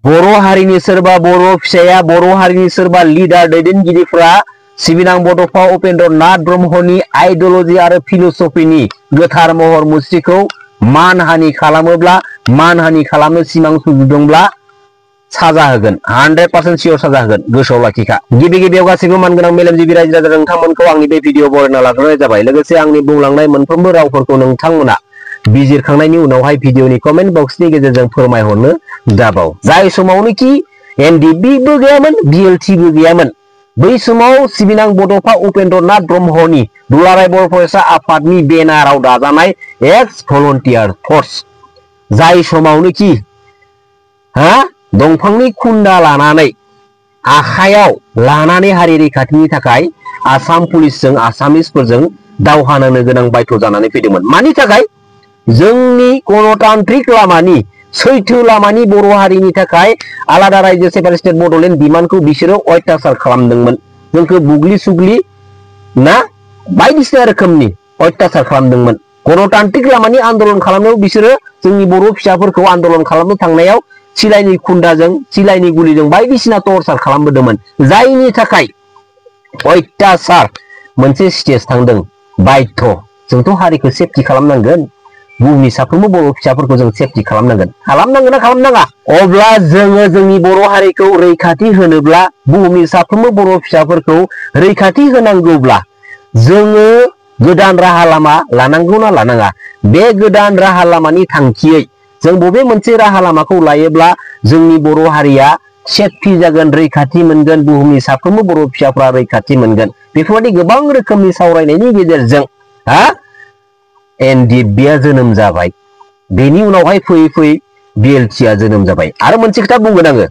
बर' हारिनि सोरबा बर' फिसाया बर' हारिनि सोरबा लिडार दैदेनगिरिफ्रा सिबिनां बड'फा उपेन्द्र नाथ ब्रह्मनि आइडिय'लजि आरो फिल'सफिनि गोथार महर मुस्रिखौ मानहानि खालामोब्ला मानहानि खालामनो सिमां सुजुदोंब्ला साजा होगोन 100% सियर साजा होगोन गोसोआव लाखिखा। गिबियाव गासैबो मानगोनां मेलेमजिबि रायजो राजा नोंथांमोनखौ आंनि बे भिडिअ बरायना लाग्रोनाय जाबाय। लोगोसे आंनि बुंलांनाय मोनफ्रोमबो रावफोरखौ नोंथांमोना बिजिरखांनायनि उनावहाय भिडिअनि कमेन्ट बक्सनि गेजेरजों फोरमायहरनो दाबाव। जाय समावनोखि एनडिबिबो गैयामोन बिएलटिबो गैयामोन बै समाव सिबिनां बड'फा उपेन्द्र नाथ ब्रह्मनि दुलाराय बर' फरायसा आफादनि बेनाराव दाजानाय एक्स भलन्टियार फर्स जाय समावनोखि दंफांनि खुन्दा लानानै आखायाव लानानै हारि रैखाथिनि थाखाय आसाम पुलिसजों आसामिसफोरजों दावहा नांनो गोनां बायथ' जानानै फैदोंमोन। मानि थाखाय? जोंनि गणतान्त्रिक लामानि सैथो लामानि बर' हारिनि थाखाय आलादा रायजो सेपारेट बड'लेण्ड डिमान्डखौ बिसोरो अत्याचार खालामदोंमोन। जोंखौ बुग्लि सुग्लि ना बायदिसिना रोखोमनि अत्याचार खालामदोंमोन। गणतान्त्रिक लामानि आन्दोलन खालामनायाव बिसोरो जोंनि बर' फिसाफोरखौ आन्दोलन खालामनो थांनायाव सिलाइनि खुन्दाजों सिलाइनि गुलिजों बायदिसिना टर्चार खालामबोदोंमोन। जायनि थाखाय अत्याचार मोनसे स्टेज थांदों बायध' जोंथ' हारिखौ सेफटि खालामनांगोन। बुहुमनि साफ्रोमबो बर' फिसाफोरखौ जों सेफटि खालामनांगोन ना खालामनाङा? अब्ला जोङो जोंनि बर' हारिखौ रैखाथि होनोब्ला बुहुमनि साफ्रोमबो बर' फिसाफोरखौ रैखाथि होनांगौब्ला जोङो गोदान राहा लामा लानांगौ ना लानाङा? बे गोदान राहा लामानि थांखियै जों बबे मोनसे राहा लामाखौ लायोब्ला जोंनि बर' हारिया सेफटि जागोन, रैखाथि मोनगोन, बुहुमनि साफ्रोमबो बर' फिसाफ्रा रैखाथि मोनगोन? बेफोरबायदि गोबां रोखोमनि सावरायनायनि गेजेरजों एनडिएफबिआ जोनोम जाबाय। बेनि उनावहाय फैयै बिएलटिआ जोनोम जाबाय। आरो मोनसे खोथा बुंगोन आङो,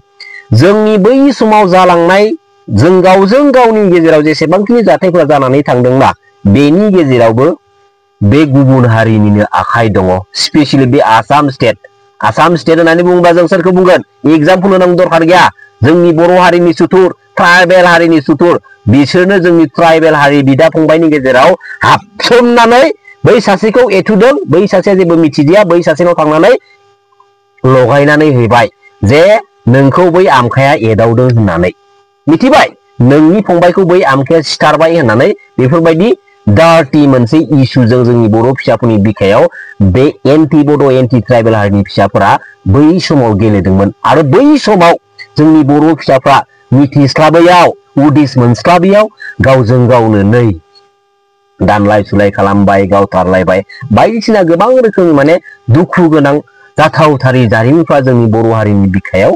जोंनि बै समाव जालांनाय जों गावजों गावनि गेजेराव जेसेबांखिनि जाथायफोरा जानानै थांदोंना बेनि गेजेरावबो बे गुबुन हारिनिनो आखाइ दङ। स्पेसियेलि बे आसाम स्टेट होननानै बुङोब्ला जों सोरखौ बुंगोन? एग्जाम्पल होनांगौ दरकार गैया। जोंनि बर' हारिनि सुथुर, ट्राइबेल हारिनि सुथुर, बिसोरनो जोंनि ट्राइबेल हारि बिदा फंबायनि गेजेराव हाबसोमनानै बै सासेखौ एथुदों, बै सासेया जेबो मिथिदिया, बै सासेनाव थांनानै लगायनानै हैबाय जे नोंखौ बै आमखाया एदावदों होननानै। मिथिबाय? नोंनि फंबायखौ बै आमखाया सिथारबाय होननानै बेफोरबायदि डार्टि मोनसे इसुजों जोंनि बर' फिसाफोरनि बिखायाव बे एन्टि बड' एन्टि ट्राइबेल हारिनि फिसाफोरा बै समाव गेलेदोंमोन। आरो बै समाव जोंनि बर' फिसाफ्रा मिथिस्लाबैयाव उदिस मोनस्लाबैयाव गावजों गावनो नै दानलाय सुलाय खालामबाय, गावथारलायबाय, बायदिसिना गोबां रोखोमनि माने दुखु गोनां जाथावथारि जारिमिनफ्रा जोंनि बर' हारिनि बिखायाव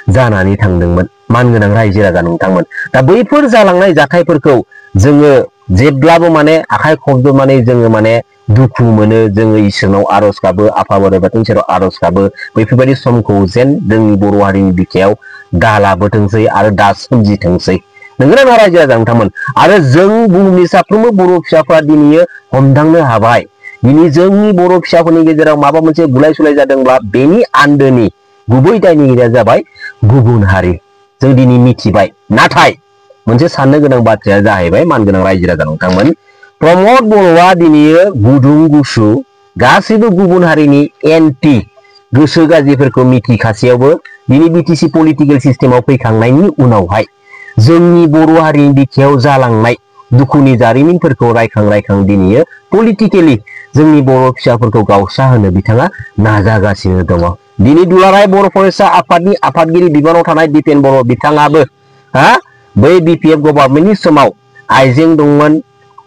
जानानै थांदोंमोन। मानगोनां रायजो राजा नोंथांमोन, दा बैफोर जालांनाय जाथायफोरखौ जोङो जेब्लाबो माने आखाइ खबजबनानै जोङो माने दुखु मोनो। जोङो इसोरनाव आर'ज गाबो, आफा बोराइ बाथौनि सेराव आर'ज गाबो बैफोरबायदि समखौ जेन जोंनि बर' हारिनि बिखायाव दा लाबोथोंसै आरो दा सोमजिथोंसै। नोंगोना नङा रायजो राजा नोंथांमोन? आरो जों बुहुमनि साफ्रोमबो बर' फिसाफ्रा दिनै हमदांनो हाबाय, दिनै जोंनि बर' फिसाफोरनि गेजेराव माबा मोनसे बुलाय सुलाय जादोंब्ला बेनि आन्दोनि गुबै दायनिगिरिया जाबाय गुबुन हारि। जों दिनै मिथिबाय। नाथाय मोनसे साननो गोनां बाथ्राया जाहैबाय मानगोनां रायजो राजा नोंथांमोन, प्रमद बर'आ दिनै गुदुं गुसु गासैबो गुबुन हारिनि एन्टि गोसो गाज्रिफोरखौ मिथिखासेयावबो दिनै बिटिसि पलिटिकेल सिस्टेमाव फैखांनायनि उनावहाय जोंनि बर' हारिनि बिखायाव जालांनाय दुखुनि जारिमिनफोरखौ रायखां दिनै पलिटिकेलि जोंनि बर' फिसाफोरखौ गावस्रा होनो बिथाङा नाजागासिनो दङ। दिनै दुलाराय बर' फरायसा आफादनि आफादगिरि बिबानाव थानाय दिपेन बर' बिथाङाबो बै बिपिएफ गभर्नमेन्टनि समाव आइजें दंमोन,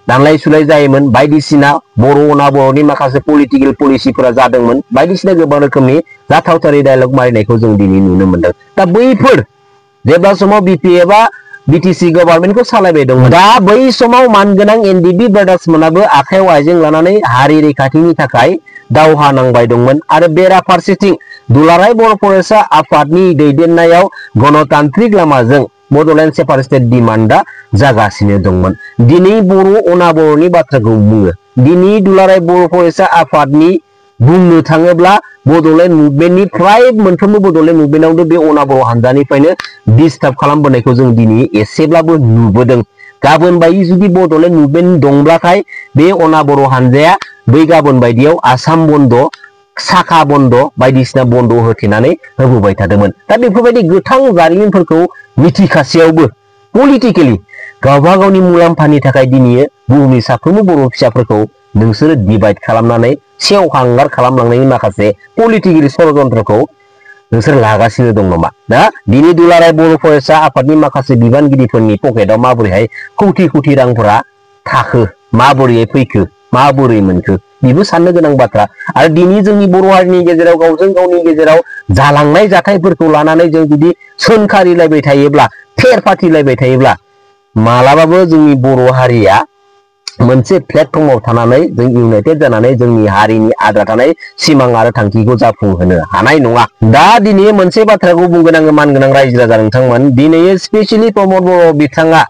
दानलाय सुलाय जायोमोन, बायदिसिना बर' अना बर'नि माखासे पलिटिकेल पलिसिफोरा जादोंमोन, बायदिसिना गोबां रोखोमनि जाथावथारि डायलग मारिनायखौ जों दिनै नुनो मोनदों। दा बैफोर जेब्ला समाव बिपिएफआ बिटिसि गभर्नमेन्टखौ सालायबाय दंमोन, दा बै समाव मानगोनां एनडिबि ब्रादार्स मोनाबो आखायाव आइजें लानानै हारि रैखाथिनि थाखाय दावहा नांबाय दंमोन। आरो बेराफारसेथिं दुलाराय बर' फरायसा आफादनि दैदेननायाव गणतान्त्रिक लामाजों बड'लेण्ड सेपारेटेड डिमान्डआ जागासिनो दंमोन। दिनै बर' अना बर'नि बाथ्राखौ बुङो। दिनै दुलाराय बर' फरायसा आफादनि बुंनो थाङोब्ला बड'लेण्ड मुभमेन्टनि फ्राय मोनफ्रोमबो बड'लेण्ड मुभमेन्टआवनो बे अना बर' हानजानिफ्रायनो डिस्टार्ब खालामबोनायखौ जों दिनै एसेब्लाबो नुबोदों। गाबोन बायदि जुदि बड'लेण्ड मुभमेन्ट दंब्लाथाय बे अना बर' हानजाया बै गाबोन बायदियाव आसाम बन्द साखा बन्द बायदिसिना बन्द होथेनानै होबोबाय थादोंमोन। दा बेफोरबायदि गोथां जारिमिनफोरखौ मिथिखासेयावबो पलिटिकेलि गावबा गावनि मुलाम्फानि थाखाय दिनै बुहुमनि साफ्रोमबो बर' फिसाफोरखौ नोंसोरो डिभाइड खालामनानै सेवहांगार खालामलांनायनि माखासे पलिटिकेलि षड़यन्त्रखौ नोंसोर लागासिनो दं नामा? दा दिनै दुलाराय बर' फरायसा आफादनि माखासे बिबानगिरिफोरनि पकेटाव माबोरैहाय कौटि कौटि रांफोरा थाखो, माबोरैहाय फैखो, माबोरै मोनखो, बेबो साननो गोनां बाथ्रा। आरो दिनै जोंनि बर' हारिनि गेजेराव गावजों गावनि गेजेराव जालांनाय जाथायफोरखौ लानानै जों जुदि सोंखारिलायबाय थायोब्ला, फेर फाथिलायबाय थायोब्ला मालाबाबो जोंनि बर' हारिया मोनसे प्लेटफर्माव थानानै जों इउनाइटेड जानानै जोंनि हारिनि आद्रा थानाय सिमां आरो थांखिखौ जाफुंहोनो हानाय नङा। दा दिनै मोनसे बाथ्राखौ बुंगोन आङो मानगोनां रायजो राजा नोंथांमोन, दिनै स्पेसियेलि प्रमद बर' बिथाङा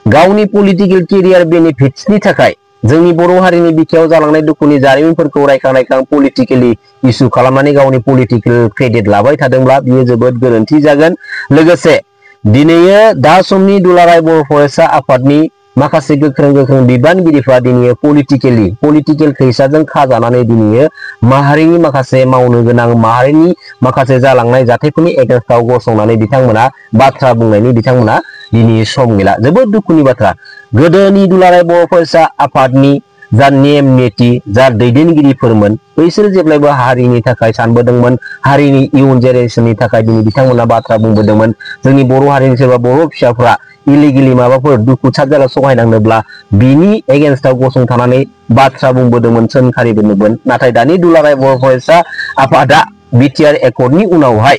गावनि पलिटिकेल केरियार बेनिफिट्सनि थाखाय जोंनि बर' हारिनि बिखायाव जालांनाय दुखुनि जारिमिनफोरखौ रायखां पलिटिकेलि इस्यु खालामनानै गावनि पलिटिकेल क्रेडिट लाबाय थादोंब्ला बियो जोबोद गोरोन्थि जागोन। लोगोसे दिनै दा समनि दुलाराय बर' फरायसा आफादनि माखासे गोख्रों बिबानगिरिफ्रा दिनै पलिटिकेल फैसाजों खाजानानै दिनै माहारिनि माखासे मावनो गोनां, माहारिनि माखासे जालांनाय जाथायफोरनि एगेन्स्टआव गसंनानै बिथांमोना बाथ्रा बुंनायनि बिथांमोना दिनै सम गैला। जोबोद दुखुनि बाथ्रा। गोदोनि दुलाराय बर' फरायसा आफादनि जा नेम निथि, जा दैदेनगिरिफोरमोन, बैसोर जेब्लायबो हारिनि थाखाय सानबोदोंमोन, हारिनि इयुन जेनेरेसननि थाखाय दिनै बिथांमोना बाथ्रा बुंबोदोंमोन। जोंनि बर' हारिनि सोरबा बर' फिसाफ्रा इलिगेलि माबाफोर दुखु सारजाला सहायनांनोब्ला बिनि एगेन्स्टआव गसंथानानै बाथ्रा बुंबोदोंमोन, सोंखारिबोदोंमोन। नाथाय दानि दुलाराय बर' फरायसा आफादा बिटिआर एकर्डनि उनावहाय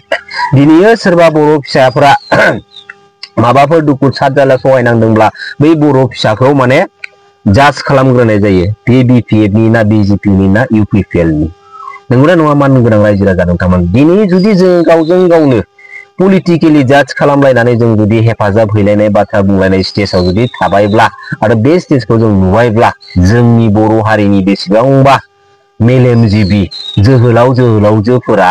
दिनै सोरबा बर' फिसाफ्रा माबाफोर दुखु सारजाला सहायनांदोंब्ला बै बर' फिसाखौ माने जाज खालामग्रोनाय जायो। बे बिपिएफनि ना बिजेपिनि ना इउपिपिएलनि। नंगौना नङा मानगोनां रायजो राजा नोंथांमोन? दिनै जुदि जों गावजों गावनो पलिटिकेलि जाज खालामलायनानै जों जुदि हेफाजाब हैलायनाय बाथ्रा बुंलायनाय स्टेजाव जुदि थाबायब्ला आरो बे स्टेजखौ जों नुबायब्ला जोंनि बर' हारिनि बेसेबांबा मेलेमजिबि जोहोलावजोफोरा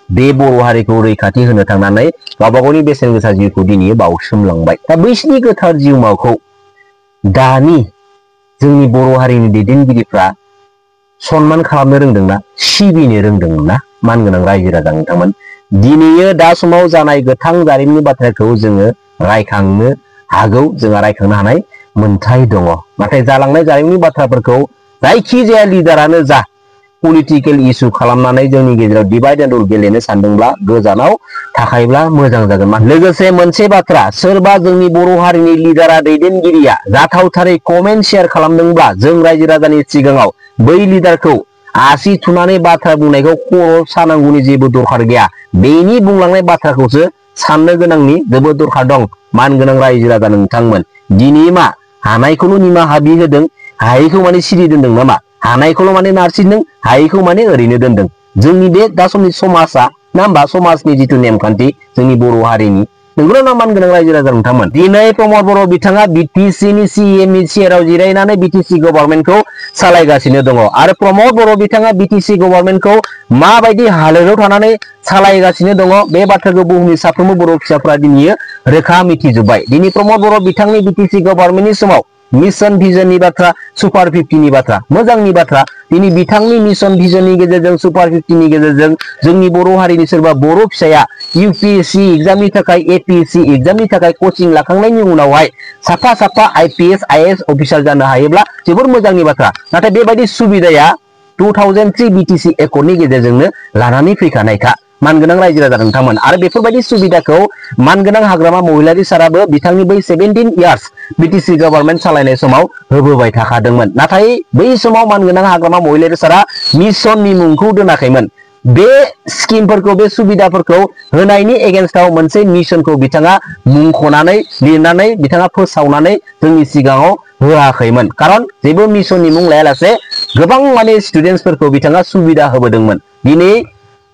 बे बर' हारिखौ रैखाथि होनो थांनानै गावबा गावनि बेसेन गोसा जिउखौ दिनै बावसोमलांबाय। दा बैसिनि गोथार जिउमाखौ दानि जोंनि बर' हारिनि दैदेनगिरिफ्रा सनमान खालामनो रोंदोंना, सिबिनो रोंदोंना? मानगोनां रायजो राजा नोंथांमोन, दिनै दा समाव जानाय गोथां जारिमिननि बाथ्राखौ जोङो रायखांनो हागौ, जोंहा रायखांनो हानाय मोन्थाय दङ। नाथाय जालांनाय जारिमिननि बाथ्राफोरखौ जायखिजाया लिडारानो जा पलिटिकेल इस्यु खालामनानै जोंनि गेजेराव डिभाइड एन्ड रुल गेलेनो सानदोंब्ला गोजानाव थाखायब्ला मोजां जागोन। लोगोसे मोनसे बाथ्रा, सोरबा जोंनि बर' हारिनि लिडारा, दैदेनगिरिया जाथावथारै कमेन्ट शेयार खालामदोंब्ला जों रायजो राजानि सिगाङाव बै लिडारखौ आसि थुनानै बाथ्रा बुंनायखौ खर' सानांगौनि जेबो दरखार गैया। बेनि बुंलांनाय बाथ्राखौसो साननो गोनांनि जोबोद दरखार दं। मानगोनां रायजो राजा नोंथांमोन, दिनै मा हानायखौल' निमाहा बिहोदों, हायैखौ माने सिरि दोनदों नामा? हानायखौल' माने नारसिनदों, हायैखौ माने ओरैनो दोनदों। जोंनि बे दा समनि समाजा ना होमबा, समाजनि जिथु नेमखान्थि जोंनि बर' हारिनि, नंगौना नङा मानगोनां रायजो राजा नोंथांमोन? दिनै प्रमद बर' बिथाङा बिटिसिनि सिएमनि चेयाराव जिरायनानै बिटिसि गभर्नमेन्टखौ सालायगासिनो दङ। आरो प्रमद बर' बिथाङा बिटिसि गभर्नमेन्टखौ माबायदि हालोदाव थानानै सालायगासिनो दङ बे बाथ्राखौ बुहुमनि साफ्रोमबो बर' फिसाफ्रा दिनै रोखा मिथिजोब्बाय। दिनै प्रमद बर' बिथांनि बिटिसि गभर्नमेन्टनि समाव मिशन भिजननि बाथ्रा, सुपार 50नि बाथ्रा, मोजांनि बाथ्रा। दिनै बिथांनि मिशन भिजननि गेजेरजों, सुपार 50नि गेजेरजों जोंनि बर' हारिनि सोरबा बर' फिसाया इउपिएससि एग्जामनि थाखाय, एपिएससि एग्जामनि थाखाय कचिं लाखांनायनि उनावहाय साफा साफा आइपिएस आइएएस अफिसार जानो हायोब्ला जोबोर मोजांनि बाथ्रा। नाथाय बेबायदि सुबिदाया 2003 बिटिसि एकर्डनि गेजेरजोंनो लानानै फैखानायखा मानगोनां रायजो राजा नोंथांमोन। आरो बेफोरबायदि सुबिदाखौ मानगोनां हाग्रामा महिलारि साराबो बिथांनि बै 17 इयार्स बिटिसि गभर्नमेन्ट सालायनाय समाव होबोबाय थाखादोंमोन। नाथाय बै समाव मानगोनां हाग्रामा महिलारि सारा मिशननि मुंखौ दोनाखैमोन। बे स्किमफोरखौ, बे सुबिदाफोरखौ होनायनि एगेन्स्टआव मोनसे मिशनखौ बिथाङा मुंख'नानै लिरनानै बिथाङा फोसावनानै जोंनि सिगाङाव होआखैमोन। खारन जेबो मिशननि मुं लायालासे गोबां माने स्टुडेन्टसफोरखौ बिथाङा सुबिदा होबोदोंमोन। दिनै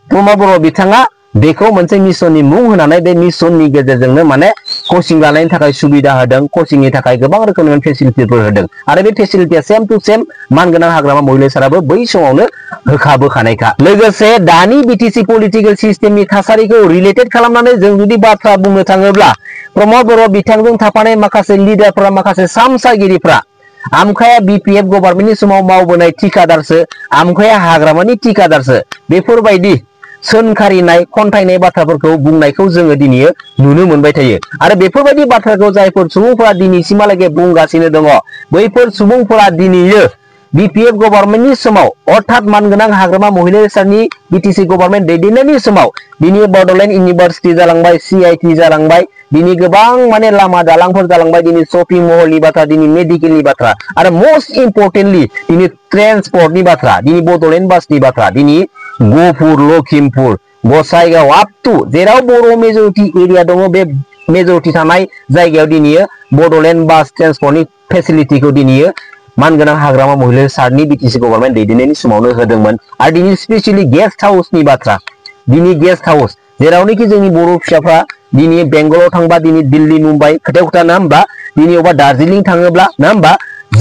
प्रमद बर' बिथाङा बेखौ मोनसे मिशननि मुं होनानै बे मिशननि गेजेरजोंनो माने कचिं लानायनि थाखाय सुबिदा होदों, कचिंनि थाखाय गोबां रोखोमनि फेसिलिटिफोर होदों। आरो बे फेसिलिटिया सेम टु सेम मानगोनां हाग्रामा महिलारि साराबो बै समावनो होखाबोखानायखा। लोगोसे दानि बिटिसि पलिटिकेल सिस्टेमनि थासारिखौ रिलेटेड खालामनानै जों जुदि बाथ्रा बुंनो थाङोब्ला प्रमद बर' बिथांजों थाफानाय माखासे लिडारफोरा, माखासे सामसागिरिफ्रा आमखाया बीपीएफ गभर्नमेन्टनि समाव मावबोनाय ठिकादारसो आमखाया हाग्रामानि ठिकादारसो बेफोरबायदि सोंखारिनाय खन्थाइनाय बाथ्राफोरखौ बुंनायखौ जोङो दिनै नुनो मोनबाय थायो आरो बेफोरबायदि बाथ्राखौ जायफोर सुबुंफोरा दिनैसिमहालागै बुंगासिनो दङ बैफोर सुबुंफोरा दिनैयो बीपीएफ गभर्नमेन्टनि समाव अर्थात मानगोनां हाग्रामा महिला रिसार्चनि बीटीसी गभर्नमेन्ट दैदेननायनि समाव दिनै बड'लेण्ड इउनिभार्सिटि जालांबाय सीआईटी जालांबाय दिनै गोबां माने लामा दालांफोर जालांबाय दिनै शपिं मलनि बाथ्रा दिनै मेडिकेलनि बाथ्रा आरो मोस्ट इम्परटेन्टलि दिनै ट्रेन्सपर्टनि बाथ्रा दिनै बड'लेण्ड बासनि बाथ्रा दिनै गहपुर लखिमपुर गसाइगाव आप टु जेराव बर' मेजरिटि एरिया दङ बे मेजरिटि थानाय जायगायाव दिनै बड'लेण्ड बास ट्रेन्सपर्टनि फेसिलिटिखौ दिनै मानगोनां हाग्रामा महिला रिसार्चनि बीटीसी गभर्नमेन्ट दैदेननायनि समावनो होदोंमोन आरो दिनै स्पेसियली गेस्ट हाउसनि बाथ्रा दिनै गेस्ट हाउस जेरावनोखि जोंनि बर' फिसाफ्रा दिनै बेंगलाव थांबा दिनै दिल्ली मुम्बाइ खोथायाव खोथा ना होमबा दिनै अबा दार्जिलिं थाङोब्ला ना होमबा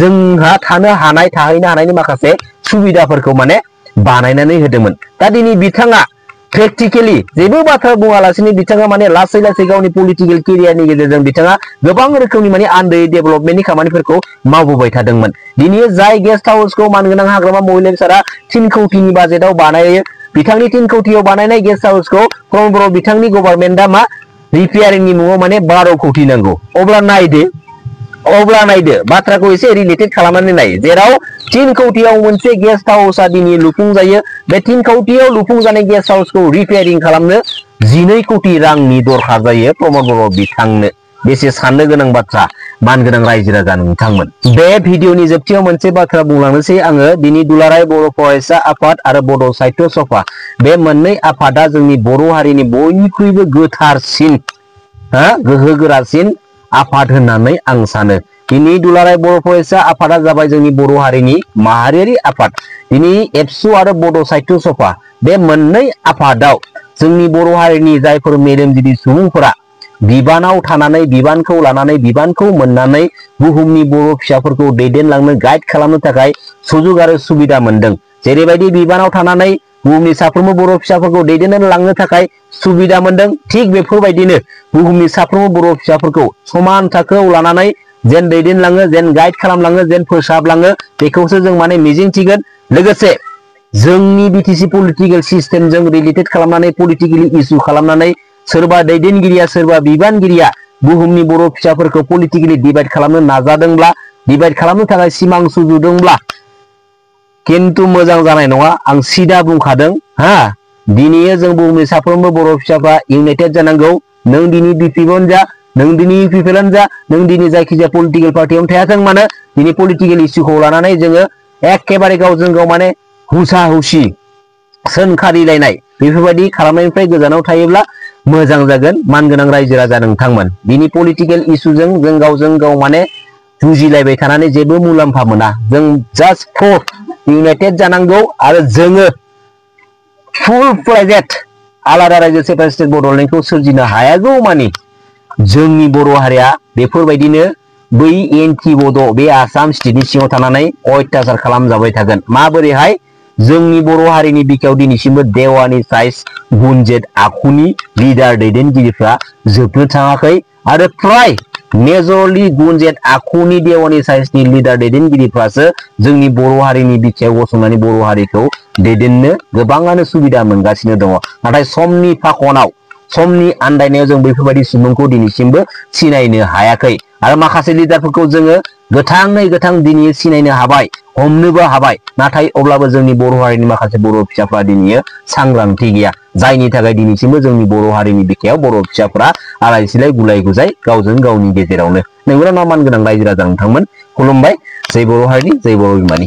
जोंहा थानो हानाय थाहैनो हानायनि माखासे सुबिदाफोरखौ माने बानायनानै होदोंमोन दा दिनै बिथाङा प्रेक्टिकेलि जेबो बाथ्रा बुङालासिनो बिथाङा माने लासै लासै गावनि पलिटिकेल केरियारनि गेजेरजों बिथाङा गोबां रोखोमनि माने आन्दायै डेभेलपमेन्टनि खामानिफोरखौ मावबोबाय थादोंमोन दिनै जाय गेस्ट हाउसखौ मानगोनां हाग्रामा महिला रिसार्चआ 3 कौटिनि बाजेटाव बानायो बिथांनि 3 कौटियाव बानायनाय गेस्ट हाउसखौ फ्रम बर' बिथांनि गभर्नमेन्टआ मा रिपेयारिंनि मुङाव माने 12 कौटि नांगौ अब्ला नायदो बाथ्राखौ एसे रिलेटेड खालामनानै नाय जेराव 3 कौटियाव मोनसे गेस्ट हाउसआ दिनै लुफुंजायो बे 3 कौटियाव लुफुंजानाय गेस्ट हाउसखौ रिपेयारिं खालामनो 12 कौटि रांनि दरखार जायो प्रमद बर' बिथांनो बेसे साननो गोनां बाथ्रा मानगोनां रायजो राजा नोंथांमोन बे भिडिअनि जोबथियाव मोनसे बाथ्रा बुंलांनोसै आङो दिनै दुलाराय बर' फरायसा आफाद आरो बड' साहित्य सभा बे मोननै आफादा जोंनि बर' हारिनि बयनिख्रुइबो गोथारसिन गोहो गोरासिन आफाद होननानै आं सानो दिनै दुलाराय बर' फरायसा आफादा जाबाय जोंनि बर' हारिनि माहारियारि आफाद दिनै एबसु आरो बड' साहित्य सभा बे मोननै आफादाव जोंनि बर' हारिनि जायफोर मेलेमजिबि सुबुंफोरा बिबानाव थानानै बिबानखौ लानानै बिबानखौ मोननानै बुहुमनि बर' फिसाफोरखौ दैदेनलांनो गाइड खालामनो थाखाय सुजुग आरो सुबिदा मोनदों जेरैबायदि बिबानाव थानानै बुहुमनि साफ्रोमबो बर' फिसाफोरखौ दैदेननानै लांनो थाखाय सुबिदा मोनदों थिग बेफोरबायदिनो बुहुमनि साफ्रोमबो बर' फिसाफोरखौ समान थाखोआव लानानै जेन दैदेनलाङो जेन गाइड खालामलाङो जेन फोसाबलाङो बेखौसो जों माने मिजिंथिगोन लोगोसे जोंनि बीटीसी पलिटिकेल सिस्टेमजों रिलेटेड खालामनानै पलिटिकेलि इस्यु खालामनानै सोरबा दैदेनगिरिया सोरबा बिबानगिरिया बुहुमनि बर' फिसाफोरखौ पलिटिकेलि डिभाइड खालामनो नाजादोंब्ला डिभाइड खालामनो थाखाय सिमां सुजुदोंब्ला किन्तु मोजां जानाय नङा आं सिदा बुंखादों दिनै जों बुहुमनि साफ्रोमबो बर' फिसाफ्रा इउनाइटेड जानांगौ नों दिनै बीपीएफआनो जा नों दिनै इउपिपिएलआनो जा नों दिनै जायखिजाया पलिटिकेल पार्टियावनो थायाथों मानो दिनै पलिटिकेल इस्युखौ लानानै जोङो एखेबारे गावजों गाव माने हुसा हुसि सोंखारिलायनाय बेफोरबायदि खालामनायनिफ्राय गोजानाव थायोब्ला मोजां जागोन मानगोनां रायजो राजा नोंथांमोन दिनै पलिटिकेल इस्युजों जों गावजों गाव माने जुजिलायबाय थानानै जेबो मुलाम्फा मोना जों जास्ट फर इउनाइटेड जानांगौ आरो जोङो फुल फ्लेजेड आलादा रायजो सेपारेट स्टेट बड'लेण्डखौ सोरजिनो हायागौ मानि जोंनि बर' हारिया बेफोरबायदिनो बै एनटि बड' बे आसाम स्टेटनि सिङाव थानानै अयथासार खालामजाबाय थागोन माबोरैहाय जोंनि बर' हारिनि बिखायाव दिनैसिमबो देवानि साइज गुनजेत आखुनि लिडार दैदेनगिरिफ्रा जोबनो थाङाखै आरो फ्राय मेजरलि गुनजेत आखुनि देवानि साइजनि लिडार दैदेनगिरिफ्रासो जोंनि बर' हारिनि बिखायाव गसंनानै बर' हारिखौ दैदेननो गोबाङानो सुबिदा मोनगासिनो दङ नाथाय समनि फाखनाव समनि आन्दायनायाव जों बैफोरबायदि सुबुंखौ दिनैसिमबो सिनायनो हायाखै आरो माखासे लिडारफोरखौ जोङो गोथाङै गोथां दिनै सिनायनो हाबाय हमनोबो हाबाय नाथाय अब्लाबो जोंनि बर' हारिनि माखासे बर' फिसाफ्रा दिनै सांग्रांथि गैया जायनि थाखाय दिनैसिमबो जोंनि बर' हारिनि बिखायाव बर' फिसाफ्रा आलाय सिलाय गुलाय गुजाय गावजों गावनि गेजेरावनो नोंगौना नङा मानगोनां रायजो राजा नोंथांमोन खुलुमबाय जै बर' हारिनि जै बर' बिमानि